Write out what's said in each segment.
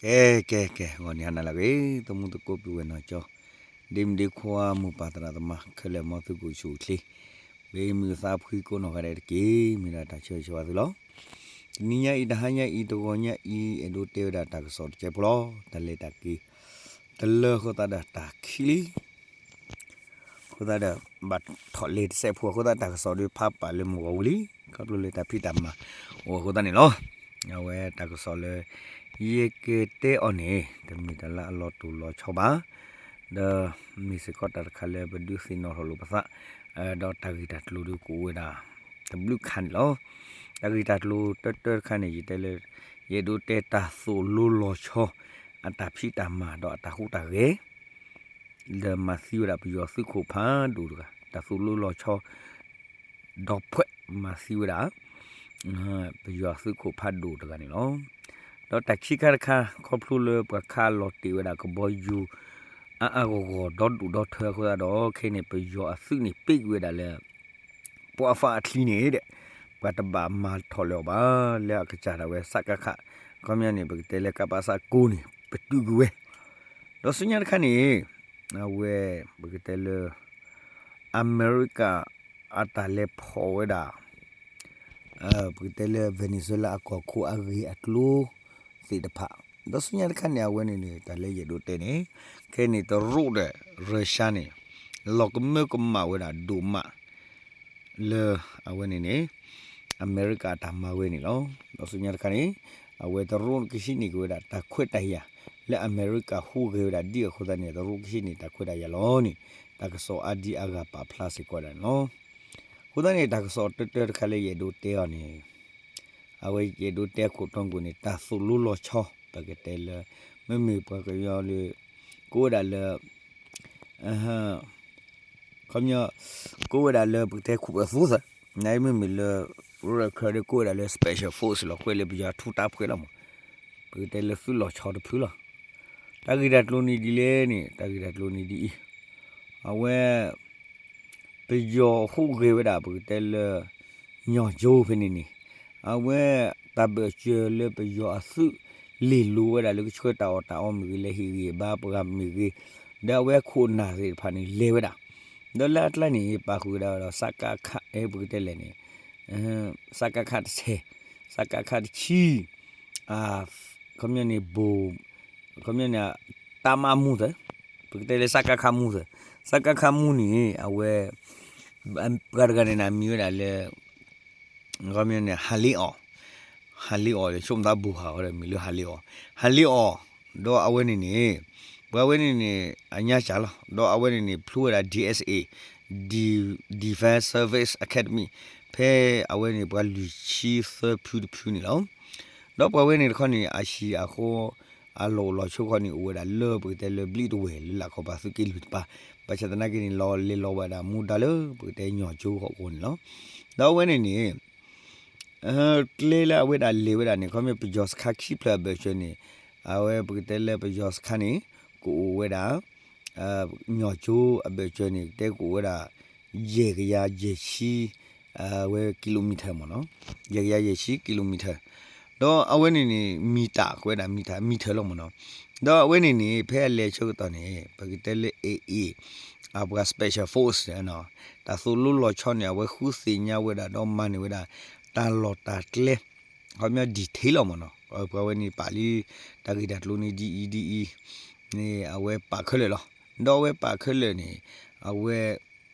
ကဲ ကဲ ကဲ ဂီၤနံၤဟါနၤလၢအဂ့ၤ သမူသကိးပုၢ်ဝဲၢ်နီၢ်ကၠီ ဒ့မုၣ်ဒ့ခွါ မိၢ်ပၢ်သရၣ်သမါ ခဲလၢာ်မ်သုကအိၣ်ဆူၣ်အိၣ်ချ့ ဘၣ်မုာ်သးဖှံကိးနီၢ်ဂၤဒဲးတက့ၢ် မ့ၢ်ဒၣ်တၢ်ဆၢဂ့ၤဆၢဝါသုလီၤ. တနံၤညါအံၤ တဟါညါအံၤ တဂီၤညါအံၤ အဲၣ်ဒိးတဲဝဲဒၣ်တၢ်ကစီၣ်တစဲးဖိလီၤ. တၢ်လဲၤတၢ်က့ၤ တလၢအဃိသတးဒီးတၢ်ခံးလံ အဃိသတးဒီး ဘၣ်ထီၣ်လဲၤတစဲးဖိအဃိသတး တၢ်ကစီၣ်ဒီးဖးပာ်လၢမုၢ်ဂီၤဝံၤလံ ခီဖျိလၢတၢ်ဖံးတၢ်မၤအိၣ်အဃိသတးန့ၣ်လီၤ. အဝဲတၢ်ကစီၣ်လၢ ယကတဲအီၤန့ၣ် တမ့ၢ်တၢ်လၢအလီၤတိၢ်လီၤဆီဘၣ်, ဒီးမ့ၢ်စ့ၢ်ကီးတၢ်တခါလၢပဒုးသ့ၣ်နီၣ်ထီၣ်လိာ်ပသး, ဒီးတၢ်ဂ့ၢ်တၢ်ကျိၤဒီးကအိၣ်ဝဲဒၣ် တဘျုးခါန့ၣ်လီၤ. တၢ်ဂ့ၢ်တၢ်ကျိၤတၢတၢတခါန့ၣ် ယတဲလၢ ယအဲၣ်ဒိးတဲတၢ်သိၣ်လိလီၤဆီ အတၢ်ဖံးတၢ်မၤဒီးအတၢ်ဟူးတၢ်ဂဲၤ လၢမၤသံဝဲဒၣ်ပယီၤသုးခိၣ်ဖးဒိၣ်တဂၤ, တၢ်သိၣ်လိလီၤဆီ ဒီးဖှဲးမၤသံဝဲဒၣ် ပယီၤသုးခိၣ်ဖးဒိၣ်တဂၤန့ၣ်လီၤ. ဒီးတၢ်ခံခါတခါ ခီဖျိလၢပှၤခးလီၤတ့ၢ်ဝဲဒၣ်ကဘီယူၤ အါအါဂီၢ်ဂီၢ်ဒီဒူၣ်ဒီထၢအဃိသတးဒီး ခဲအံၤန့ၣ် ပယီၤအသုးန့ၣ် ပ့ၢ်ကွံာ်ဝဲဒၣ်လၢ ပှၤဖးအချံန့ၣ်ဒီး ပှၤတဘၣ်မၤထီၣ်လၢၤအီၤဘၣ် လၢအကစၢ်ဒၣ်ဝဲ စကခ ခီပညီန့ၣ် ပကတဲလၢ ကပစ ကိးန့ၣ် ပတုာ်ကွံာ်ဝဲ, ဒီးဆူညါတခါန့ၣ် အဝဲ ပကတဲလၢ အမဲရကၤ အတၢ်လဲၤဖီၣ်ဝဲဒၣ် ပကတဲလၢ Venezuela အကီၢ်ခိၣ်အဂ့ၢ်အကျိၤသ့ၣ်တဖၣ်, ဒီးဆူညါတခါန့ၣ် အဝဲန့ၣ်န့ၣ် တၢ်လၢယအဲၣ်ဒိးတဲန့ၣ် ခဲအံၤန့ၣ် တရူးဒီး Russia န့ၣ် လီၤကမၢကမၣ်ဝဲဒၣ်ဒိၣ်မး လၢအဝဲန့ၣ်န့ၣ် အမဲရကၤအတၢ်မၤဝဲန့ၣ်လီၤ. ဒီးဆူညါတခါန့ၣ် အဝဲတရူးကဟံးန့ၢ်က့ၤဝဲဒၣ်တၢ်ခွဲးတၢ်ယာ် လၢအမဲရကၤဟူးဂဲၤဝဲဒၣ်ဒ်အဃိသတးန့ၣ် တရူးကဟံးန့ၢ်တၢ်ခွဲးတၢ်ယာ်လီၤန့ၣ် တၢ်ကစီၣ်အါဒံအါဂၤပာ်ဖျါစ့ၢ်ကီးဒၣ်န့ၣ်လီၤ. အဃိသတးန့ၣ် တၢ်ကစီၣ်တၢတၢတခါလၢယအဲၣ်ဒိးတဲအီၤန့ၣ် အဝဲယအဲၣ်ဒိးတဲအခိၣ်တီခိၣ်န့ၣ် တၢ်သိၣ်လိလီၤဆီ ပကတဲလၢ မ့မ့ၢ်ပှၤကညီလၢ ကိးဝဲဒၣ်လၢ ခီပညီ ကိးဝဲဒၣ်လၢပကတဲခိၣ်ပသူသၢ, နမ့မ့ၢ်လၢ ရၢၢ်ခၢၣ်ဒီးကိးဝဲဒၣ်လၢ special force လီၤ ကွဲးလၢပယီၤထူတၢ်ဖှဲးလီၤမး, ပကတဲလၢသုးလီၤဆီတဖုလီၤ. တၢ်ဂ့ၢ်တၢ်ကျိၤန့ၣ်ဒ်လဲၣ်န့ၣ် တၢ်ဂ့ၢ်တၢ်ကျိၤန့ၣ်ဒ်အံၤ, အဝဲ ပယီၤဟူးဂဲၤဝဲဒၣ် ပကတဲလၢ ညီၣ်ကၠိဖဲန့ၣ်န့ၣ်, အဝဲ တၢ်ဘၢၣ်စၢၤလၢပယီၤအသုးလ့ၢ်လိၤဝဲဒၣ်လၢကဆှၢတၢ်အီၣ်တၢ်အီမ့ၢ်ဂ့ၤ လၢဟ့ၣ်ဂံၢ်ဘါပှၤမ့ၢ်ဂ့ၤ, ဒီးအဝဲခိၣ်နၢ်သ့ၣ်တဖၣ်န့ၣ် လဲၤဝဲဒၣ်, ဒီးလၢအကျါန့ၣ် ပာ်ဃုာ်ဝဲဒၣ်ဒီး စကခ အဲ ပကတဲလဲၣ်န့ၣ် စကခ တဆဲး, စကခ တဆံ ခီပညီန့ၣ် ဘိၣ် ခီပညီန့ၣ် တၢ်မၤမူသၢ, ပကတဲလၢ စကခ မူသၢ, စကခ မူန့ၣ် အဝဲ ပှၤတဂၤန့ၣ် အမံၤဝဲဒၣ်လၢ ခီပညီန့ၣ် ဟးလ့အီၣ်, ဟးလ့အီၣ် ဆိကမိၣ်သးဘိၣ်ဟးအီၤဒီး မံၤလၢဟးလ့အီၣ်, ဟးလ့အီၣ်, ဒီးအဝဲန့ၣ်န့ၣ် ပှၤဝဲန့ၣ်န့ၣ် အညါစၢ်လီၤ, ဒီးအဝဲန့ၣ်န့ၣ် ဖျိဝဲဒၣ် DSA, Defense Service Academy, ဖဲအဝဲန့ၣ် ပှၤလွံၢ်ဆံသၢဖုတဖုန့ၣ်လီၤ. ဒီးပှၤဝဲန့ၣ်တခီန့ၣ် အဟံၣ်အဃီ အလီၢ်အိၣ်လီၢ်ဆိးဃီန့ၣ် အိၣ်ဝဲဒၣ်လၢပကတဲလၢဘျံးတဝဲၢ်လၢလာ်ခီပၤသုးက့လွံၢ်တပၤ, ဘၣ်ဆၣ်သနာ်က့န့ၣ် လီၤလဲၤလီၤဝဲဒၣ်မူဒါလၢပကတဲညီၣ်ကၠိအဂီၢ်န့ၣ်လီၤ. ဒီးအဝဲန့ၣ်န့ၣ် ကျဲလၢအဝဲဒၣ်လဲၤဝဲဒၣ်န့ၣ် ခီပညီပယီၤစခါခံဖျၢၣ်အဘၢၣ်စၢၤန့ၣ် အဝဲပကတဲလၢပယီၤစခါန့ၣ် ကအိၣ်ဝဲဒၣ် ညီၣ်ကၠိအဘၢၣ်စၢၤန့ၣ် တဲကအိၣ်ဝဲဒၣ် ယဲၢ်ကယၤယဲၢ်ဆံ အဝဲ kilometer မ့ၢ်နီၤ, ယဲၢ်ကယၤယဲၢ်ဆံ kilometer, ဒီးအဝဲန့ၣ်န့ၣ် မံၤတၢ် ကဝဲဒၣ်မံၤတၢ် မံၤထၢၣ်လီၤမ့ၢ်နီၤ, ဒီးအဝဲန့ၣ်န့ၣ် ဖဲအလဲၤဆၢကတီၢ်န့ၣ် ပကတဲလၢ AA အပှၤ special force တၢ်သိၣ်လိလီၤဆီန့ၣ် အဝဲဃုသ့ၣ်ညါဝဲဒၣ် ဒီးမၤန့ၢ်ဝဲဒၣ် တၢ်လီၢ်တၢ်ကျဲ ခီပညီ detail လီၤမ့ၢ်နီၤ, ပှၤဝဲန့ၣ်ပာ်လံ တၢ်ဂ့ၢ်တၢ်ကျိၤန့ၣ်ဒ်အံၤဒ်အံၤ န့ၣ် အဝဲပာ်ခဲလၢာ်လီၤ. ဒီးအဝဲပာ်ခဲလၢာ်န့ၣ် အဝဲ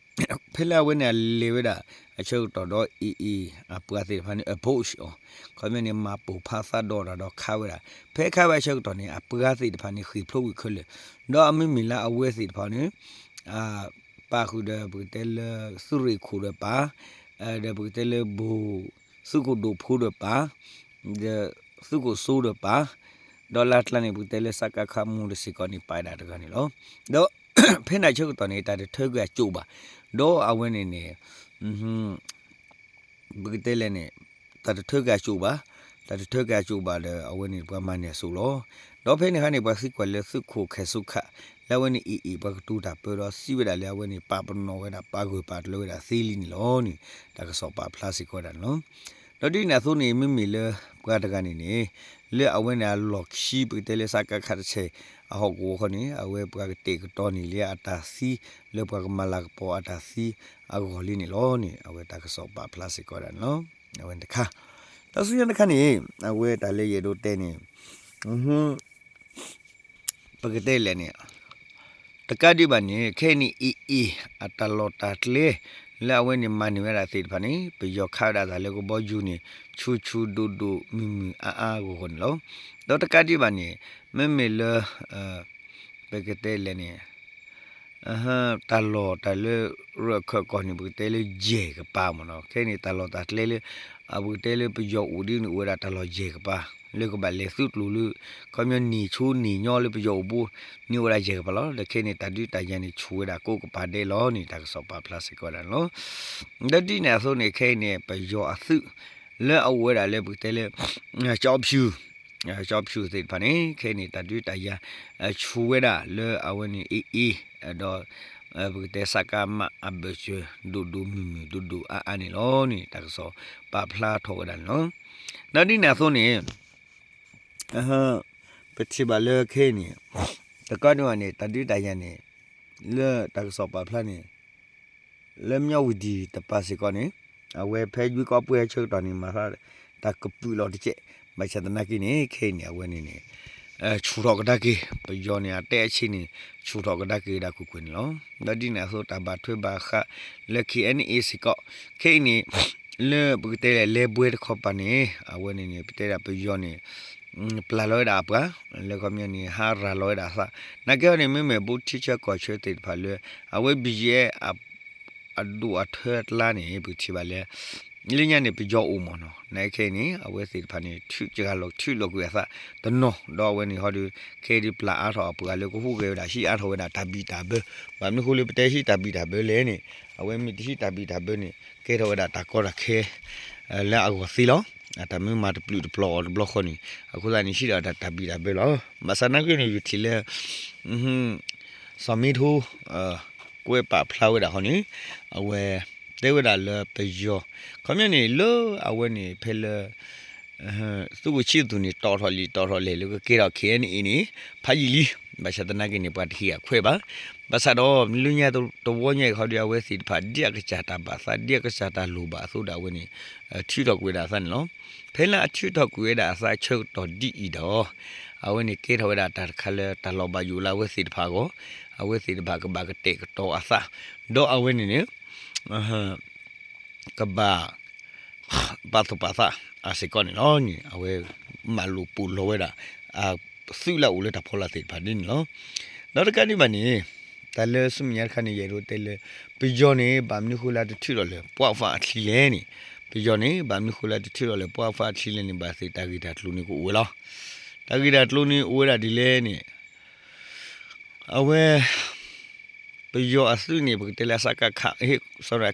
ဖဲလၢအဝဲန့ၣ်အလဲၤဝဲဒၣ် အဆၢကတီၢ်ဒီး AA အပှၤသ့ၣ်တဖၣ်န့ၣ် approach အီၤ, ခီပညီန့ၣ် မၤပိာ်ဖးသးဒီးတၢ်ဒီးခးဝဲဒၣ်, ဖဲခးဝဲအဆၢကတီၢ်န့ၣ် အပှၤသ့ၣ်တဖၣ်န့ၣ် ဃ့ၢ်ဖျိးကွံာ်ခဲလၢာ်, ဒီးအမ့မ့ၢ်လၢအဝဲသ့ၣ်တဖၣ်န့ၣ် ပာ်ဃုာ်ဒီးပကတဲလၢ သုးရ့ၣ်ခိၣ်ဒီးပၢ်, ဒီးပကတဲလၢဘိၣ် သုးခိၣ်ဒိၣ်ဖိဒီးပၢ်, ဒီးသုးခိၣ်စိဒီးပၢ်, ဒီးလၢအကျါန့ၣ် ပကတဲလၢ စကခ မူတစ့ၢ်ကီးန့ၣ် ပာ်ဒၣ်တဂၤန့ၣ်လီၤ. ဒီး ဖဲန့ၣ်အဆၢကတီၢ်န့ၣ် တၢ်တထၢက့ၤအကၠိၣ်ဘၣ်, ဒီးအဝဲန့ၣ်န့ၣ် ပကတဲလဲၣ်န့ၣ် တၢ်တထၢက့ၤအကၠိၣ်ဘၣ်, တၢ်တထၢက့ၤအကၠိၣ်ဘၣ်ဒီး အဝဲန့ၣ်ပှၤမၤန့ၢ်အစိၤလီၤ. ဒီးဖဲန့ၣ်အခါန့ၣ် ပှၤသံကွၢ်လၢသုးခိၣ်ခဲၣ်စူခး လၢအဝဲန့ၣ် AA ပှၤကတိၤတၢ်ပၢဒီးစံးဝဲဒၣ်လၢအဝဲန့ၣ် ပာ်ပနီၣ်ဝဲဒၣ် ပာ်ဂၢၢ်ပာ်ကျၢၤဝဲဒၣ်သ့လံန့ၣ်လီၤန့ၣ် တၢ်ကစီၣ်ပာ်ဖျါစ့ၢ်ကီးဝဲဒၣ်န့ၣ်လီၤ. ဒီးဒ်န့ၣ်အသိးန့ၣ် မ့မ့ၢ်လၢပှၤတဂၤန့ၣ်န့ၣ် လၢအဝဲန့ၣ်အလီၢ်ခံ ပကတဲလၢ စကခ တဆဲးအဟီၣ်ကဝီၤဃီန့ၣ် အဝဲပှၤကတဲာ်ကတီၤန့ၢ်လံအတၢ်သံ လၢပှၤကမၤလၤကပီၤအတၢ်သံအဂီၢ်လံန့ၣ်လီၤန့ၣ် အဝဲတၢ်ကစီၣ်ပာ်ဖျါစ့ၢ်ကီးဝဲဒၣ်န့ၣ်လီၤ. အဝဲန့ၣ်တခါ, တၢ်ဆူညါတခါန့ၣ် အဝဲတၢ်လၢယအဲၣ်ဒိးတဲန့ၣ် ပကတဲလဲၣ်န့ၣ် တကးဒံးဘၣ်န့ၣ် ခဲအံၤန့ၣ် AA အတၢ်လီၢ်တၢ်ကျဲ လၢအဝဲန့ၣ်မၤန့ၢ်ဝဲဒၣ်သ့ၣ်တဖၣ်န့ၣ် ပယီၤခးဝဲဒၣ်အသးလၢကဘီယူၤန့ၣ် ဆူၣ်ဆူၣ်ဒိၣ်ဒိၣ်မုၢ်မုၢ်အါအါဂီၢ်ဂီၢ်န့ၣ်လီၤ. ဒီးတကးဒံးဘၣ်န့ၣ် မ့မ့ၢ်လၢ ပကတဲလဲၣ်န့ၣ် တၢ်လီၢ်တၢ်လၢရၢၢ်ခၢၣ်ကီၢ်န့ၣ် ပကတဲလၢယဲၢ်ကပၤမ့ၢ်နီၤ. ခဲအံၤန့ၣ် တၢ်လီၢ်တၢ်ကျဲလၢ အပကတဲလၢပယီၤအိၣ်ဒ်န့ၣ် အိၣ်ဝဲဒၣ်တၢ်လီၢ်ယဲၢ်ကပၤ လၢကဘၣ်လဲၤသုးကျိၤလၢ ခီပညီန့ၢ်ဆိန့ၢ်ညီလၢပယီၤအိၣ်ဘူး န့ၢ်အိၣ်ဝဲဒၣ်ယဲၢ်ကပၤလီၤ. ဒီးခဲအံၤန့ၣ် တၢ်ဒုးတၢ်ယၤန့ၣ် ဆူၣ်ဝဲဒၣ်ကိးကပၤဒဲးလီၤန့ၣ် တၢ်ကစီၣ်ပာ်ဖျါစ့ၢ်ကီးဝဲဒၣ်န့ၣ်လီၤ. ဒီးဒ်န့ၣ်အသိးန့ၣ် ခဲအံၤန့ၣ် ပယီၤအသုး လၢအအိၣ်ဝဲဒၣ်လၢပကတဲလၢ ကၠီဖၠူၣ် ကၠီဖၠူၣ်သ့ၣ်တဖၣ်န့ၣ် ခဲအံၤန့ၣ် တၢ်ဒုးတၢ်ယၤ ဆူၣ်ဝဲဒၣ်လၢအဝဲန့ၣ် AA ဒီး ပကတဲ စကမ အဘၢၣ်စၢၤ ဒိၣ်ဒိၣ်မုၢ်မုၢ်ဒိၣ်ဒိၣ်အါအါန့ၣ်လီၤန့ၣ် တၢ်ကစီၣ်ပာ်ဖျါထီၣ်ဝဲဒၣ်န့ၣ်လီၤ. ဒီးဒ်န့ၣ်အသိးန့ၣ် ပထံၣ်ဘၣ်လၢခဲအံၤန့ၣ် တကးဒံးဘၣ်န့ၣ် တၢ်ဒုးတၢ်ယၤန့ၣ် လၢတၢ်ကစီၣ်ပာ်ဖျါန့ၣ် လၢမၠီဝံၤဒံၣ်တပၤစ့ၢ်ကီးန့ၣ် အဝဲဖဲယွံကီးပှဲၤဆၢကတီၢ်န့ၣ် မၤသးတၢ်ကပုာ်လီၤတကဲး ဘၣ်ဆၣ်သနာ်က့န့ၣ် ခဲအံၤန့ၣ် အဝဲန့ၣ်န့ၣ် ဆူၣ်ထီၣ်ကဒါက့ၤ ပယီၤန့ၣ် အတဲအဆ့န့ၣ် ဆူၣ်ထီၣ်ကဒါက့ၤဝဲဒၣ်ကွ့ၢ်ကွ့ၢ်န့ၣ်လီၤ. ဒီးဒ်န့ၣ်အသိးတၢ်ဘၣ်ထွဲဘၣ်ဃးလၢ KNA စ့ၢ်ကီး ခဲအံၤန့ၣ် လၢပကတဲလဲၣ် လဲၤဘှဲတခီပၤန့ၣ် အဝဲန့ၣ်န့ၣ် ပတဲဒၣ်ပယီၤန့ၣ် ပျၢ်လီၤဝဲဒၣ်အပှၤ လၢခီပညီန့ၣ် ဟးရၤလီၤဝဲဒၣ်အသး နာ်က့ဟီန့ၣ် မ့မ့ၢ်ဘူးထံဆၢကီၢ်ဆၢသ့ၣ်တဖၣ်လၢ အဝဲ BGF အဒိၣ်အထၢအကျါန့ၣ် ပကထံၣ်ဘၣ်လၢ လၢညါန့ၣ် ပယီၤအိၣ်မ့ၢ်နီၤ နာ်က့ခဲအံၤန့ၣ် အဝဲသ့ၣ်တဖၣ်န့ၣ် ထုးစှၤလီၤထုးလီၤကွံာ်အသးတနီၤ ဒီးအဝဲန့ၣ်ဟီဒီး ခဲအံၤဒုးပျၢ်အါထီၣ်အပှၤလၢကဟူးဂဲၤဝဲဒၣ် ဟံးအါထီၣ်ဝဲဒၣ်တၢ်ဘံၣ်တၢ်ဘၢ ဘၣ်မနုၤဃိလၢပတဲဟံးတၢ်ဘံၣ်တၢ်ဘၢလဲၣ်န့ၣ် အဝဲမ့ၢ်တဟံးတၢ်ဘံၣ်တၢ်ဘၢန့ၣ် ကဲထီၣ်ဝဲဒၣ်တၢ်ကီတၢ်ခဲ လၢအဂီၢ်သ့လီၤ. အတၢ်မ့ၢ်မၤတပျုာ်တပျီၤအီၤတဘျီဃီန့ၣ် အဃိသတးန့ၣ် ဟံးဒီးတၢ်ဘံၣ်တၢ်ဘၢလီၤ. ဘၣ်ဆၣ်နာ်က့န့ၣ် ယထံၣ်လၢ စီၤမ့ထိ ကွဲးပာ်ဖျါဝဲဒၣ်ဃီန့ၣ် အဝဲ တဲဝဲဒၣ်လၢပယီၤ ခီပညီန့ၣ် လၢအဝဲန့ၣ်ဖဲလၢ သုးခိၣ်ဆံသူၣ်န့ၣ် တီၣ်ထီၣ်လံာ်တီၣ်ထီၣ်လဲၢ်လၢကကဲထီၣ် KNA န့ၣ် ဖးယံာ်လံ. ဘၣ်ဆၣ်သနာ်က့န့ၣ် ပှၤတဟ့ၣ်အခွဲးဘၣ်. ဘၣ်ဆၣ်ဒီး လၢညါတဝီညါအံၤခီဒီး အဝဲသ့ၣ်တဖၣ် ဒ်အကစၢ်တၢ်ဘၣ်သး ဒ်အကစၢ်တၢ်လိၣ်ဘၣ်အသိးဒီး အဝဲန့ၣ် ထုးထီၣ်ကွံာ်ဝဲဒၣ်အသးန့ၣ်လီၤ. ဖဲလၢအထုးထီၣ်ကွံာ်ဝဲဒၣ်အသးဆၢကတီၢ်ဒ်အံၤဒီး အဝဲန့ၣ်ကဲထီၣ်ဝဲဒၣ်တၢ်တခါလၢတၢ်လီၤဘၣ်ယိၣ်လၢအဝဲသ့ၣ်တဖၣ်အဂီၢ်, အဝဲသ့ၣ်တဖၣ်ကဘၣ်ကတဲာ်ကတီၤအသး, ဒီးအဝဲန့ၣ်န့ၣ် ကဘၣ် ပာ်သူၣ်ပာ်သးအစ့ၢ်ကီးန့ၣ်လီၤန့ၣ် အဝဲမၤလိာ်ပိာ်လီၤဝဲဒၣ် အသုးလၢအအိၣ်လၢတၢ်ဖီလာ်သ့ၣ်တဖၣ်ဒ်န့ၣ်လီၤ. ဒီးတကးဒံးဘၣ်န့ၣ် တၢ်လၢဆူမဲာ်ညါတခါန့ၣ် ယအဲၣ်ဒိးတဲလၢ ပယီၤန့ၣ် ဘၣ်မနုၤဃိလၢတထုးထီၣ်လၢ ပှၢ်ဖးအချံလဲၣ်န့ၣ်, ပယီၤန့ၣ် ဘၣ်မနုၤဃိလၢတထုးထီၣ်လၢ ပှၢ်ဖးအချံလဲၣ်န့ၣ် ဘၣ်သ့ၣ်တၢ်ဂ့ၢ်တၢ်ကျိၤန့ၣ်ကအိၣ်ဝဲလီၤ. တၢ်ဂ့ၢ်တၢ်ကျိၤန့ၣ်အိၣ်ဝဲဒၣ်ဒ်လဲၣ်န့ၣ် အဝဲ ပယီၤအသုးန့ၣ် ပကတဲလၢ စကခ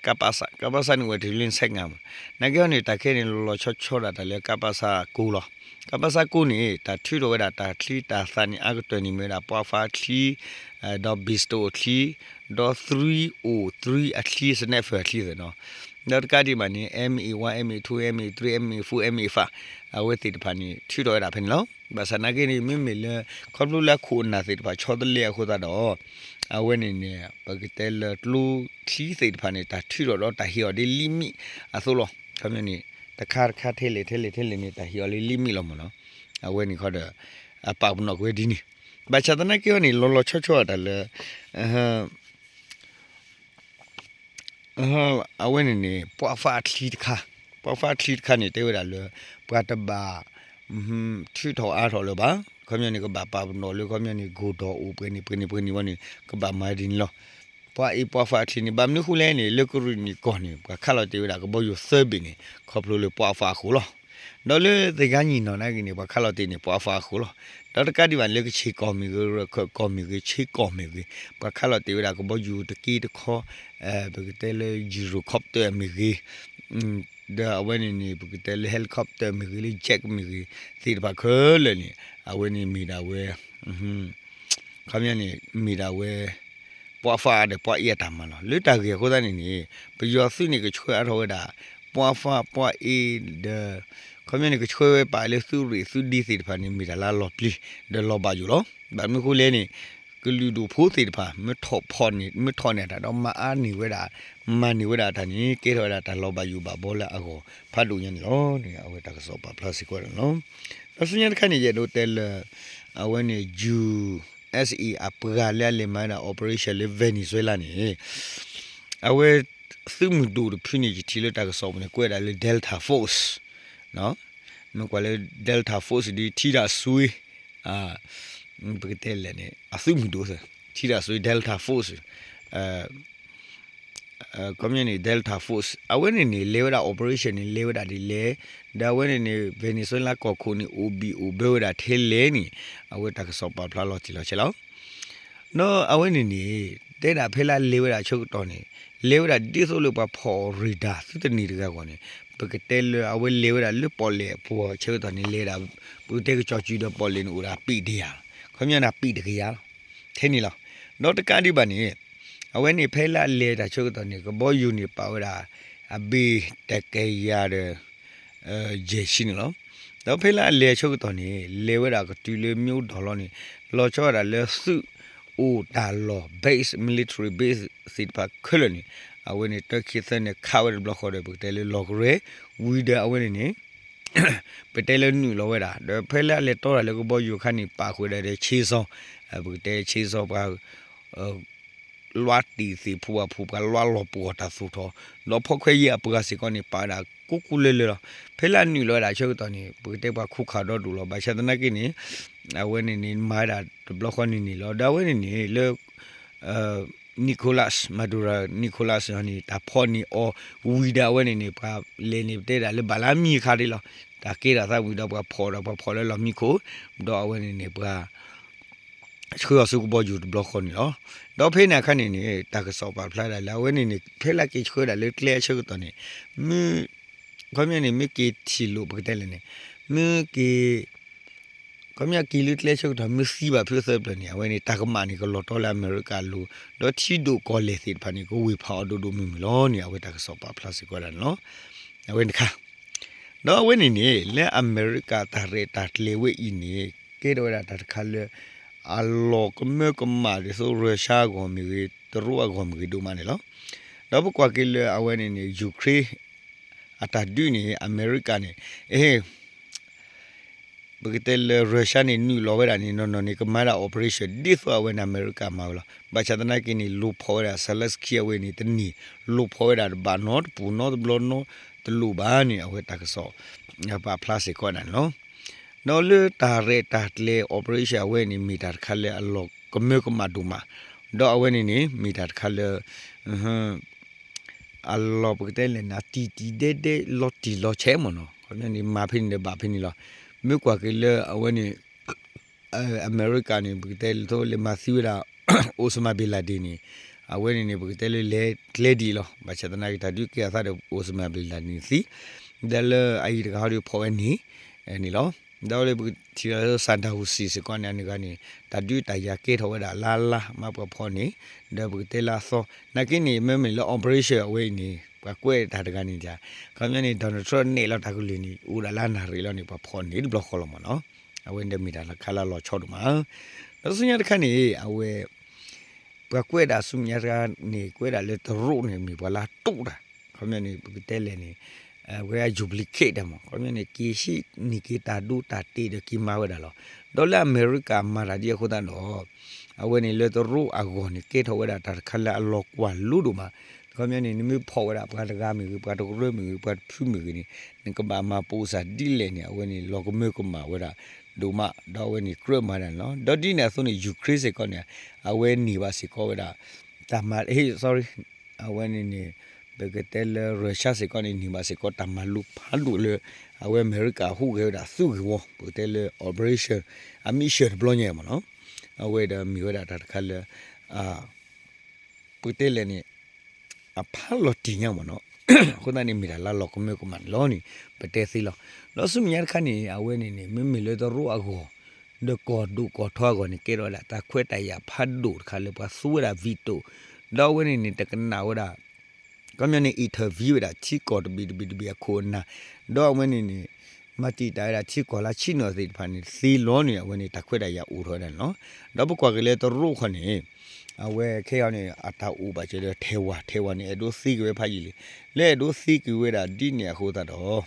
ကပစ ကပစ န့ၣ်အိၣ်ဝဲတုၤလၢနဆဲးငါမး, နာ်က့ဟီန့ၣ် တၢ်ခဲန့ၣ် လီၤလီၤဆီဆီဒၣ်တၢ်လၢ ကပစ ကိးလီၤ. ကပစ ကိးန့ၣ် တၢ်ထုးထီၣ်ဝဲဒၣ်တၢ်ချံတၢ်သၣ်န့ၣ် အါကတၢၢ်န့ၣ်မ့ၢ်ဝဲဒၣ် ပှၢ်ဖးအချံ ဒီး pistol အချံ, ဒီး three oh three အချံ sniper အချံသ့ၣ်နီၤ, ဒီးတကးဒံးဘၣ်န့ၣ် M A one, M A two, M A three, M A four, M A five အဝဲသ့ၣ်တဖၣ်န့ၣ် ထုးထီၣ်ဝဲဒၣ်ဖဲန့ၣ်လီၤ. ဘၣ်ဆၣ်နာ်က့န့ၣ် မ့မ့ၢ်လၢ ခီဖျိလၢအခိၣ်အနၢ်သ့ၣ်တဖၣ်ဆီတလဲအဃိသတးဒီး အဝဲန့ၣ်န့ၣ် ပကတဲလၢကျိချံသ့ၣ်တဖၣ်န့ၣ် တၢ်ထုးထီၣ်ဒီးတၢ်ဟ့ၣ်အီၤဒ် limit အသိးလီၤ. ခီပညီန့ၣ် တခါတခါထဲလဲၣ်ထဲလဲၣ်ထဲလဲၣ်န့ၣ် တၢ်ဟ့ၣ်အီၤလၢ limit လီၤမးနီၤ. အဝဲန့ၣ်ခီဒီး အပာ်ပနီၣ်ကွံာ်ဝဲဒ်န့ၣ်, ဘၣ်ဆၣ်သနာ်က့ဟီန့ၣ် လီၤလီၤဆီဆီအတၢ်လၢ အဝဲန့ၣ်န့ၣ် ပှၢ်ဖးအချံတခါ, ပှၢ်ဖးအချံတခါန့ၣ် တဲဝဲဒၣ်လၢ ပှၤတဘၣ် ထုးထီၣ်အါထီၣ်လၢၤဘၣ်. ခီပညီန့ၣ် ကဘၣ်ပာ်ပနီၣ်လၢ ခီပညီန့ၣ် ကိၢ်ဒီးအိၣ်ပှဲၤန့ၣ်ပှဲၤန့ၣ်ပှဲၤန့ၣ်ဝဲန့ၣ် ကဘၣ်မၤဒ်န့ၣ်လီၤ. ပှၤအံၤပှၢ်ဖးအချံန့ၣ် ဘၣ်မနုၤဃိလဲၣ်န့ၣ် လၢကရံၣ်နံၣ်ကီၢ်န့ၣ် ပှၤခးလီၤတ့ၢ်ဝဲဒၣ်ကဘီယူၤသၢဘ့ၣ်န့ၣ် ခီဖျိလၢပှၢ်ဖးအဃိလီၤ. ဒီးလၢသ့ၣ်ကါညံၣ်နီၢ်နာ်က့န့ၣ် ပှၤခးလီၤတ့ၢ်န့ၣ် ပှၢ်ဖးအဃိလီၤ. ဒီးတကးဒံးဘၣ်လၢကခ့ၣ်ကီၢ်မ့ၢ်ဂ့ၤ, ရၢၢ်ခၢၣ်ကီၢ်မ့ၢ်ဂ့ၤ, ခ့ကီၢ်မ့ၢ်ဂ့ၤ, ပှၤခးလီၤတ့ၢ်ဝဲဒၣ်ကဘီယူၤတက့တခီ, ပကတဲလၢ gyrocopter မ့ၢ်ဂ့ၤ, ဒီးအဝဲန့ၣ်န့ၣ် ပကတဲလၢ helicopter မ့ၢ်ဂ့ၤ, လၢ jet မ့ၢ်ဂ့ၤ, သ့ၣ်တဖၣ်ခဲလၢာ်န့ၣ် အဝဲန့ၣ်မ့ၢ်ဒၣ်ဝဲ ခီပညီန့ၣ် မ့ၢ်ဒၣ်ဝဲ ပှၢ်ဖးဒီးပှၢ်အ့အတၢ်မၤလီၤ. လၢတၢ်ဂ့ၢ်အဃိသတးန့ၣ်န့ၣ် ပယီၤသုးန့ၣ်ကဆှၢအါထီၣ်ဝဲဒၣ် ပှၢ်ဖးပှၢ်အ့ဒီး ခီပညီန့ၣ် ကဆှၢဝဲပာ်လၢသုးရ့ၣ်သုးဒ့သ့ၣ်တဖၣ်န့ၣ် မ့ၢ်တၢ်လၢအလီၤပျံၤ ဒီးလီၤဘၣ်ယိၣ်လီၤ. ဘၣ်မနုၤဃိလဲၣ်န့ၣ် ကလုာ်ဒူၣ်ဖိသ့ၣ်တဖၣ် မ့ၢ်ထီၣ်ဖီၣ်န့ၣ် မ့ၢ်ထီၣ်န့ၢ်တၢ်ဒီးမၤအါန့ၢ်ဝဲဒၣ် မၤန့ၢ်ဝဲဒၣ်တၢ်န့ၣ် ကဲထီၣ်ဝဲဒၣ်တၢ်လီၤဘၣ်ယိၣ်ဘၣ်ဘီလၢအဂီၢ်ဖးဒိၣ်ညါန့ၣ်လီၤန့ၣ် အဝဲတၢ်ကစီၣ်ပာ်ဖျါစ့ၢ်ကီးန့ၣ်လီၤ. ဒီးဆူညါတခါန့ၣ် ယအဲၣ်ဒိးတဲလၢ အဝဲန့ၣ် ယူႇအ့ၣ်အ့ၣ် အပှၤလၢအလဲၤမၤဝဲဒၣ် operation လၢ Venezuela န့ၣ် အဝဲ သုးမုၢ်ဒိၣ်တဖုန့ၣ် ယထံၣ်လၢတၢ်ကစီၣ်ပူၤန့ၣ် ကွဲးဒၣ်လၢ Delta Force မ့ၢ်ကွၢ်လၢ Delta Force ဒီး ထံတၢ်စွ့ ပကတဲလဲၣ်န့ၣ် အသုးမုၢ်ဒိၣ်သ့ၣ် ထံတၢ်စွ့ Delta Force ခီပညီန့ၣ် Delta Force အဝဲန့ၣ်န့ၣ် လဲၤဝဲဒၣ် operation န့ၣ် လဲၤဝဲဒၣ်ဒ်လဲၣ်, ဒီးအဝဲန့ၣ်န့ၣ် Venezuela ကီၢ်ခိၣ်န့ၣ် အိၣ်ဘံၣ်အိၣ်ဘၢဝဲဒၣ်ထဲလဲၣ်န့ၣ် အဝဲတၢ်ကစီၣ်ပာ်ဖျါလီၤတံၢ်လီၤဆဲးလီၤ. ဒီးအဝဲန့ၣ်န့ၣ် တဲဒၣ်ဖဲလၢလဲၤဝဲဒၣ်ဆၢကတီၢ်န့ၣ် လဲၤဝဲဒၣ်ဒ်သိးလၢပှၤဖီၣ် radar သုတန့ၢ်တဂၤအဂီၢ်န့ၣ် ပကတဲလၢအဝဲလဲၤဝဲဒၣ်လၢပီၣ်လဲၣ်အပူၤအဆၢကတီၢ်န့ၣ် လဲၤဒၣ် ပကတဲကစီၣ်စုဒီးပီၣ်လဲၣ်န့ၣ်အိၣ်ဒၣ်ပံးတယၤလီၤ. ခီပညီန့ၣ်ပံးတကယၤလီၤ. ထဲန့ၣ်လီၤ. ဒီးတကးဒံးဘၣ်န့ၣ် အဝဲန့ၣ်ဖဲလၢအလဲၤတၢ်ဆၢကတီၢ်န့ၣ် ကဘီယူၤန့ၣ်ပာ်ဝဲဒၣ် အဘ့ၣ်တကယၤဒီး ယဲၢ်ဆံန့ၣ်လီၤ. ဒီးဖဲလၢအလဲၤဆၢကတီၢ်န့ၣ် လဲၤဝဲဒၣ်ကတုၤလၢမ့ၢ်အိၣ်ဒီးလီၤန့ၣ် လီၤဆီဒၣ်တၢ်လၢသုးအိၣ်တၢ်လီၢ် base military base သ့ၣ်တဖၣ်ခဲလၢာ်န့ၣ် အဝဲန့ၣ်တၢ်ခံသၢန့ၣ် ခးဝဲတဘျီဃီဒီး ပကတဲလၢလီၤကရဲ ဝံၤဒီးအဝဲန့ၣ်န့ၣ် ပတဲလၢနုာ်လီၤဝဲဒၣ် ဒီးဖဲလၢအလဲၤတီတၢ်လၢကဘီယူၤအခါန့ၣ် ပာ်ဃုာ်ဒၣ်ဒီး chainsaw ပကတဲ chainsaw ပှၤ လွးတံၢ်သ့ၣ်ဖိဝဲဖိ ပှၤလွးလီၤပှီၢ်တၢ်သိၣ်ထီၣ် ဒီးဖီခွဲးယာ်အပှၤစ့ၢ်ကီးန့ၣ် ပာ်ဝဲဒၣ်ကိးကိးလၢလၢလီၤ. ဖဲလၢအနုာ်လီၤဝဲဒၣ်ဆၢကတီၢ်န့ၣ် ပကတဲပှၤခိးခးဒီဒူၣ်လီၤ. ဘၣ်ဆၣ်သနာ်က့န့ၣ် အဝဲန့ၣ်န့ၣ် မၤဝဲဒၣ်တဘျီဃီန့ၣ်န့ၣ်လီၤ. ဒီးအဝဲန့ၣ်န့ၣ် လၢ Nicolas Maduro Nicolas န့ၣ် တၢ်ဖီၣ်န့ၢ်အီၤဝံၤဒီးအဝဲန့ၣ်န့ၣ် ပှၤလဲၤန့ၣ် ပတဲဒၣ်လၢဘၣ်လၢမံအခါဒ်လီၤ. တၢ်ကဲထီၣ်သးဝံၤဒီးပှၤဖီၣ်ဒီးပှၤဖီၣ်လၢလီၢ်မံခိၣ် ဒီးအဝဲန့ၣ်န့ၣ် ပှၤ ဆှၢအီၤဆူကဘီယူၤတဘျီဃီန့ၣ်လီၤ. ဒီးဖဲန့ၣ်အခါန့ၣ်န့ၣ် တၢ်ကစီၣ်ပာ်ဖျါဒၣ်လၢအဝဲန့ၣ်န့ၣ် ဖဲလၢက့ၤဆှၢဒၣ်လၢကျဲအဆၢကတီၢ်န့ၣ် မ့ၢ် ခီပညီန့ၣ် မ့ၢ်က့ၤထံၣ်လိာ်ပကတဲလဲၣ်န့ၣ် မ့ၢ်က့ၤ ခီပညီက့ၤလၢကျဲဆၢကတီၢ် မ့ၢ်သံဘၣ်ဖုးသၢဖျၢၣ်န့ၣ် အဝဲန့ၣ် တၢ်ကမၣ်န့ၣ် ကလီၤတီလၢအမဲရကၤအလိၤ ဒီးထံဒိၣ်ကီၢ်လဲၢ်သ့ၣ်တဖၣ်န့ၣ် ကဝ့ၤဖးအီၤဒိၣ်ဒိၣ်မုၢ်မုၢ်လီၤန့ၣ် အဝဲတၢ်ကစီၣ်ပာ်ဖျါစ့ၢ်ကီးဒၣ်န့ၣ်လီၤ. အဝဲန့ၣ်တခါ ဒီးအဝဲန့ၣ်န့ၣ် လၢအမဲရကၤတၢ်ရဲၣ်တၢ်ကျဲၤဝဲအံၤန့ၣ် ကဲထီၣ်ဝဲဒၣ်တၢ်တခါလၢ အလီၤကမၢကမၣ်ဒ်သိး Russia အဂီၢ်မ့ၢ်ဂ့ၤ တရူးအဂီၢ်မ့ၢ်ဂ့ၤဒိၣ်မးန့ၣ်လီၤ. ဒီးပကွၢ်က့ၤလၢအဝဲန့ၣ်န့ၣ် Ukraine အတၢ်ဒုးန့ၣ် အမဲရကၤန့ၣ် အ ပကတဲလၢ Russia န့ၣ် နုာ်လီၤဝဲဒၣ်န့ၣ် နီၢ်နီၢ်န့ၣ် ကမၤဒၣ် operation ဒ်သိးအဝဲန့ၣ် အမဲရကၤမၤဝဲလီၤ. ဘၣ်ဆၣ်သနာ်က့န့ၣ် လိာ်ဖီၣ်ဝဲဒၣ် Zelensky အဝဲန့ၣ် တန့ၢ် လိာ်ဖီၣ်ဝဲဒၣ်တဘၣ်နီတပူၤနီတဘျီနီတလိၣ်ဘၣ်န့ၣ် အဝဲတၢ်ကစီၣ် ပာ်ဖျါစ့ၢ်ကီးဒၣ်န့ၣ်လီၤ. ဒီးလၢတၢ်ရဲၣ်တၢ်ကျဲၤ operation အဝဲန့ၣ် မ့ၢ်တၢ်တခါလၢအလီၤကမၢကမၣ်ဒိၣ်မး, ဒီးအဝဲန့ၣ်န့ၣ် မ့ၢ်တၢ်တခါလၢ အလီၤပကတဲလဲၣ်န့ၣ် တံၢ်တံၢ်ဒဲဒဲ လီၤတံၢ်လီၤဆဲးမ့ၢ်နီၤ, ခီပညီန့ၣ် မၤဖဲန့ၣ်ဒီးဘၣ်ဖဲန့ၣ်လီၤ. မ့ၢ်ကွၢ်က့ၤလၢအဝဲန့ၣ် အမဲရကၤန့ၣ် ပကတဲလၢသိးလဲၤမၤသံဝဲဒၣ် Osama bin Laden န့ၣ် အဝဲန့ၣ်န့ၣ် ပကတဲလၢလဲၤကျဲဒ်အံၤလီၤ. ဘၣ်ဆၣ်သနာ်က့တၢ်ဒုးကဲထီၣ်သးဒီး Osama bin Laden န့ၣ်သံ, ဒီးလၢအအံၤတဂၤဟီဒီးဖီၣ်ဝဲန့ၣ်န့ၣ်လီၤ. ဒီးလၢပကထံၣ်လၢ Saddam Hussein စ့ၢ်ကီးန့ၣ် အန့ၣ်ဂၤန့ၣ် တၢ်ဒုးတၢ်ယၤကဲထီၣ်ဝဲဒၣ်လၢ်လၢ် မ့ၢ်ပှၤဖီၣ်န့ၣ်, ဒီးပကတဲလၢအသီ နာ်က့န့ၣ် မ့မ့ၢ်လၢ operation အဝဲအံၤန့ၣ် ပှၤကွဲးတၢ်တဂၤန့ၣ် ခီပညီန့ၣ် Donald Trump နဲၣ်လီၤတၢ်ကလုၢ်န့ၣ် အိၣ်ဒၣ်လၢအနၣ်ရံၣ်လီၤန့ၣ် ပှၤဖီၣ်န့ၢ်တဘျီဃီလီၤမ့ၢ်နီၤ. အဝဲန့ၣ်ဒီးမ့ၢ်တၢ်လၢခါလၢလီၤဆီဒိၣ်မး. ဒီးဆူညါတခါန့ၣ် အဝဲ ပှၤကွဲးဒၣ်ဆူမဲာ်ညါတခါန့ၣ် ကွဲးဒၣ်လၢတရူးန့ၣ် မ့ၢ်ပှၤလၢအတူၢ်တၢ်, ခီပညီန့ၣ် ပကတဲလဲၣ်န့ၣ် အဝဲအ duplicate တၢ်မ့ၢ် ခီပညီန့ၣ် က့ၤဟံးန့ၢ်က့ၤတၢ်ဒိတၢ်တဲာ်ဒီးက့ၤမၤဝဲဒၣ်လီၤ. ဒီးလၢအမဲရကၤမၤတၢ်ဒ်အဃိသတးဒီး အဝဲန့ၣ်လၢတရူးအဂီၢ်န့ၣ် ကဲထီၣ်ဝဲဒၣ်တၢ်တခါလၢအလီၤကွၢ်လိဒိၣ်မး. ခီပညီန့ၣ် နမ့ၢ်ဖီၣ်ဝဲဒၣ်ပှၤတဂၤမ့ၢ်ဂ့ၤ ပှၤတကရၢမ့ၢ်ဂ့ၤ ပှၤတဖုမ့ၢ်ဂ့ၤန့ၣ် နကဘၣ်မၤပိာ်စၢ်ဒ်လဲၣ်န့ၣ် အဝဲန့ၣ်လီၤကမၢကမၣ်ဝဲဒၣ်ဒိၣ်မး ဒီးအဝဲန့ၣ်ကြၢးမၤဒၣ်န့ၣ်လီၤ. ဒီးဒ်န့ၣ်အသိးန့ၣ် Ukraine စ့ၢ်ကီးန့ၣ် အဝဲန့ၢ်ဘၣ်စ့ၢ်ကီးဝဲဒၣ် တၢ်မၤ sorry အဝဲန့ၣ်န့ၣ် ပကတဲလၢ Russia စ့ၢ်ကီးန့ၣ် န့ၢ်ဘၣ်စ့ၢ်ကီးတၢ်မၤလိဖးဒိၣ်လၢ အဝဲအမဲရကၤဟူးဂဲၤဝဲဒၣ်သုးဂ့ၢ်ဝီ ပကတဲလၢ operation အမံၤဆှၢတဘျီညါမ့ၢ်နီၤ. အဝဲဒီးမ့ၢ်ဝဲဒၣ်တၢ်တခါလၢ ပကတဲလဲၣ်န့ၣ် အဖးလီၤတံၢ်ညါမ့ၢ်နီၤ. အဃိသတးန့ၣ် မ့ၢ်တၢ်လၢလီၤကမၢကမၣ်န့ၣ်လီၤန့ၣ် ပတဲသ့လီၤ. ဒီးဆူမဲာ်ညါတခါန့ၣ် အဝဲန့ၣ်န့ၣ် မ့မ့ၢ်လၢတရူးအဂီၢ် ဒီးကီၢ်ဒိၣ်ကီၢ်ထီအဂီၢ်န့ၣ် ကဲထီၣ်ဝဲဒၣ်တၢ်ခွဲးတၢ်ယာ်ဖးဒိၣ်တခါလၢပှၤသူဝဲဒၣ် veto ဒီးအဝဲန့ၣ်န့ၣ် တကနၣ်ဝဲဒၣ် ခီပညီန့ၣ် intervene ဝဲဒၣ်ထံကီၢ်တဘ့ၣ်တဘ့ၣ်တဘ့ၣ်အခိၣ်အနၢ် ဒီးအဝဲန့ၣ်န့ၣ် မၤတံာ်တာ်ဝဲဒၣ်ထံကီၢ်လၢဆံးနီၣ်သ့ၣ်တဖၣ်န့ၣ် သ့လီၤန့ၣ် အဝဲန့ၣ်တၢ်ခွဲးတၢ်ယာ်အိၣ်ထီၣ်ဝဲဒၣ်န့ၣ်လီၤ. ဒီးပကွၢ်က့ၤလၢတရူးခီန့ၣ် အဝဲခဲအံၤန့ၣ် အတၢ်အိၣ်ဘၣ်စၢၤဒီးထဲးဝၤ, ထဲးဝၤန့ၣ် အဲၣ်ဒိးသ့က့ၤဝဲဖးယံာ်လံ. လၢအဲၣ်ဒိးသ့က့ၤဝဲဒၣ်ဒ်န့ၣ်အဃိသတးဒီး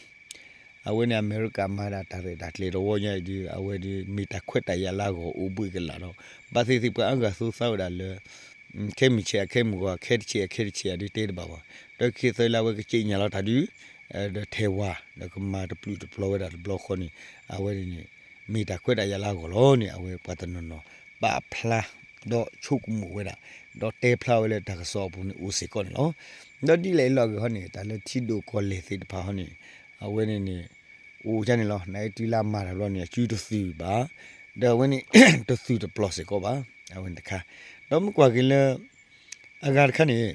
အဝဲန့ၣ်အမဲရကၤမၤဒၣ်တၢ်ရဲၣ်တၢ်ကျဲၤတဝီညါအံၤဒီး အဝဲဒုးမ့ၢ်တၢ်ခွဲးတၢ်ယာ်လၢအဂီၢ်အိၣ်ဘှံးကလာ်ဒီး ဘၣ်သ့ၣ်သ့ၣ်ပှၤအါဂၤသူသးဝဲဒၣ်လၢ ခဲမုၢ်ဆ့ၣ်အခဲမုၢ်ဂီၤ ခဲတဆ့ၣ်အခဲတဆ့ၣ်အဒုးတဲတဘၣ်ဘၣ်. ဒီးခံသၢလၢအဝဲကစံးညါလီၤတၢ်ဒုး ဒီးထဲးဝၤ ဒီးကမၤတပျုာ်တပျီၤဝဲဒၣ်တဘျီဃီန့ၣ် အဝဲန့ၣ်န့ၣ် မ့ၢ်တၢ်ခွဲးတၢ်ယာ်လၢအဂီၢ်လီၤန့ၣ် အဝဲပှၤတနီၤနီၤ ပာ်ဖျါ ဒီးဆိကမိၣ်ဝဲဒၣ် ဒီးတဲဖျါဝဲလၢတၢ်ကစီၣ်အပူၤန့ၣ် အိၣ်စ့ၢ်ကီးန့ၣ်လီၤ. ဒီးဒ်လဲၣ်အလီၢ်အဂ့ၢ်ဟီန့ၣ် တၢ်လၢထံဒိၣ်ကီၢ်လဲၢ်သ့ၣ်တဖၣ်ဟီန့ၣ် အဝဲန့ၣ်န့ၣ် အိၣ်ကန့ၣ်လီၤ. နအံၤတုၤလၢအမၤတၢ်ဘျီန့ၣ် အစုတသုးဘၣ်, ဒီးအဝဲန့ၣ် တသုးတပျီၤစ့ၢ်ကီးဘၣ်. အဝဲန့ၣ်တခါ ဒီးမ့ၢ်ကွၢ်က့ၤလၢ အဂၤတခါန့ၣ်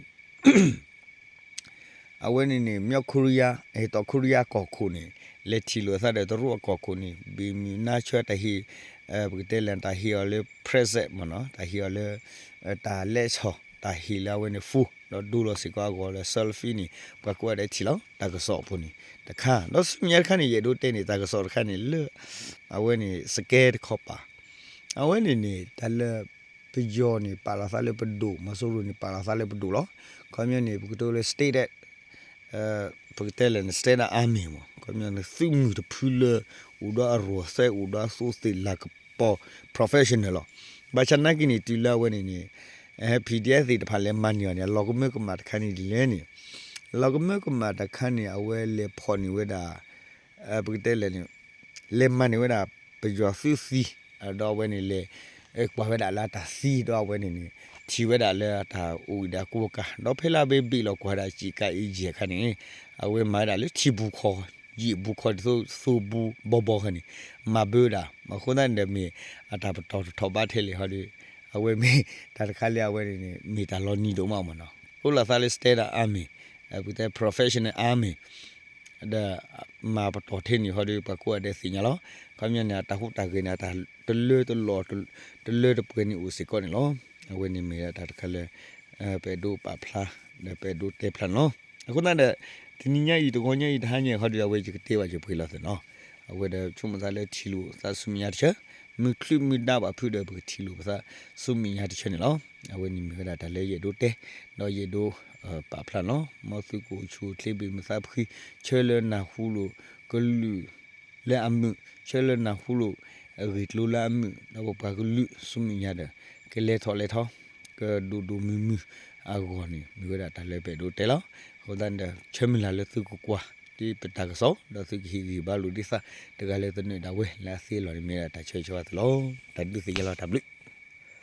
အဝဲန့ၣ်န့ၣ် မြောက်ကိုရီးယား အဲ တောင်ကိုရီးယားကီၢ်ခိၣ်န့ၣ် လဲၤထံၣ်လိာ်အသးဒီးတရူးအကီၢ်ခိၣ်န့ၣ် ဘံၣ်မုၢ်နါဆၢတၢ်ဟ့ၣ် ပကတဲလဲၣ် တၢ်ဟ့ၣ်အီၤလၢ present မ့ၢ်နီၤ တၢ်ဟ့ၣ်အီၤလၢ တၢ်လဲၤဆီၣ် တၢ်ဟ့ၣ်လၢအဝဲန့ၣ် phone ဒီးဒိလီၤစ့ၢ်ကီးအဂီၢ်လၢ selfie န့ၣ် ပှၤကိးဂၤဒဲးထံၣ်လီၤ တၢ်ကစီၣ်အပူၤန့ၣ် တခါ ဒီးဆူမဲာ်ညါတခါန့ၣ် ယအဲၣ်ဒိးတဲန့ၣ် တၢ်ကစီၣ်တခါန့ၣ်လၢ အဝဲန့ၣ် စကဲတခီပၤ အဝဲန့ၣ်န့ၣ် တၢ်လၢ ပယီၤန့ၣ် ပာ်လီၤသးလၢပဒိၣ်, မီၤစိရိၤန့ၣ် ပာ်လီၤသးလၢပဒိၣ်လီၤ. ခီပညီန့ၣ် ပကတိၤလၢ state ပကတဲလဲၣ်န့ၣ် state army မ့ၢ် ခီပညီန့ၣ် သုးမုၢ်တဖုလၢ အိၣ်ဒီးအရူၢ်သဲ အိၣ်ဒီးအသိသ့ၣ်လၤကပီၤ professional လီၤ. ဘၣ်ဆၣ်နာ်က့န့ၣ် တုၤလၢအဝဲန့ၣ်န့ၣ် PDF သ့ၣ်တဖၣ်လဲၤမၤန့ၢ်အီၤန့ၣ် အလီၤကမၢကမၣ်တခါန့ၣ်ဒ်လဲၣ်န့ၣ် လီၤကမၢကမၣ်တခါန့ၣ် အဝဲလဲၤဖီၣ်န့ၢ်ဝဲဒၣ် ပကတဲလဲၣ်န့ၣ် လဲၤမၤန့ၢ်ဝဲဒၣ် ပယီၤသုးသံ ဒီးအဝဲန့ၣ်လဲၤ ကွၢ်ဝဲဒၣ်လၢအတၢ်သံ ဒီးအဝဲန့ၣ်န့ၣ် ထံၣ်ဝဲဒၣ်လၢအတၢ်အိၣ်အံၤဒီးအကူအကၤ ဒီးဖဲလၢအဘ့ၣ်ဘ့ၣ်လီၤကွၢ်ဒၣ်စံးကါအံၤယဲၢ်အခါန့ၣ် အဝဲမၤဝဲဒၣ်လၢထံပူၤခီ ယံာ်ပူၤခီဒ်သိးသိပူၤဘီဘီဃဲန့ၣ် မၤဘၢဝဲဒၣ် အဃိသတးန့ၣ်ဒီးမ့ၢ်အတၢ်ပတီၢ်တထီၣ်ဘးထဲလဲၣ်ဟီဒီး အဝဲမ့ၢ်တၢ်တခါလၢအဝဲန့ၣ်န့ၣ် မ့ၢ်တၢ်လီၤနံၤဒိၣ်မးမ့ၢ်နီၤ အိၣ်လီၤသးလၢ standard army ပကတဲ professional army ဒီးမၤပတီၢ်ထဲန့ၣ်ဟီဒီး ပှၤကိးဂၤဒဲးသ့ၣ်ညါလီၤ. ခီပညီန့ၣ် အတၢ်ဟူးတၢ်ဂဲၤန့ၣ် အတၢ်တလၢတလီၢ် တလၢတပှဲၤန့ၣ်အိၣ်စ့ၢ်ကီးန့ၣ်လီၤ. အဝဲန့ၣ်မ့ၢ်ဒၣ်တၢ်တခါလၢ ပအဲၣ်ဒိးပာ်ဖျါ ဒီးပအဲၣ်ဒိးတဲဖျါန့ၣ်လီၤ. အဃိသတးဒီး တနံၤညါအံၤ တဂီၤညါအံၤ တဟါညါအံၤဟီဒီး အဝဲယကတဲဘၣ်ယပှဲၤလီၤသ့ၣ်နီၤ. အဝဲဒီးဆိကမိၣ်သးလၢထံၣ်လိာ်သးဆူမဲာ်ညါတဆၢ မုၢ်ချုးမုၢ်ဒါဘၣ်ဖုးဒီး ပကထံၣ်လိာ်ပသးဆူမဲာ်ညါတဆၢန့ၣ်လီၤ. အဝဲန့ၣ်မ့ၢ်ဝဲဒၣ်တၢ်လၢယအဲၣ်ဒိးတဲ ဒီးယအဲၣ်ဒိး ပာ်ဖျါန့ၣ်လီၤ. မ်သုကအိၣ်ဆူၣ်အိၣ်ချ့ဘၣ်မုာ်သးဖှံ ဆၢလၢနၢ်ဟူလိာ်ကလုၢ်လၢအမုာ် ဆၢလၢနၢ်ဟူလိာ်အဂ့ၢ်ကျိၤလၢအမုာ် ဒီးပပှၤကလုာ်ဆူမဲာ်ညါဒီး ကလဲၤထီၣ်လဲၤထီ ကဒိၣ်ဒိၣ်မုၢ်မုၢ်အဂီၢ်န့ၣ် မ့ၢ်ဝဲဒၣ်တၢ်လၢပအဲၣ်ဒိးတဲလီၤ. အဃိသတးဒီး ဆၢမုၢ်လၢ်လၢသုကကွၢ် ဒ်ပတၢ်ကစီၣ် ဒီးသုကဟ့ၣ်ဂံၢ်ဘါလိာ်ဒ်သး တဂၤလၢသနၢၣ်ဒၣ်ဝဲ လၢအသ့အလီၢ်န့ၣ် မ့ၢ်ဝဲဒၣ်တၢ်ဆၢဂ့ၤဆၢဝါသုလီၤ. တၢ်ဒုးသ့ၣ်ညါလီၤ တၢ်ဘျုး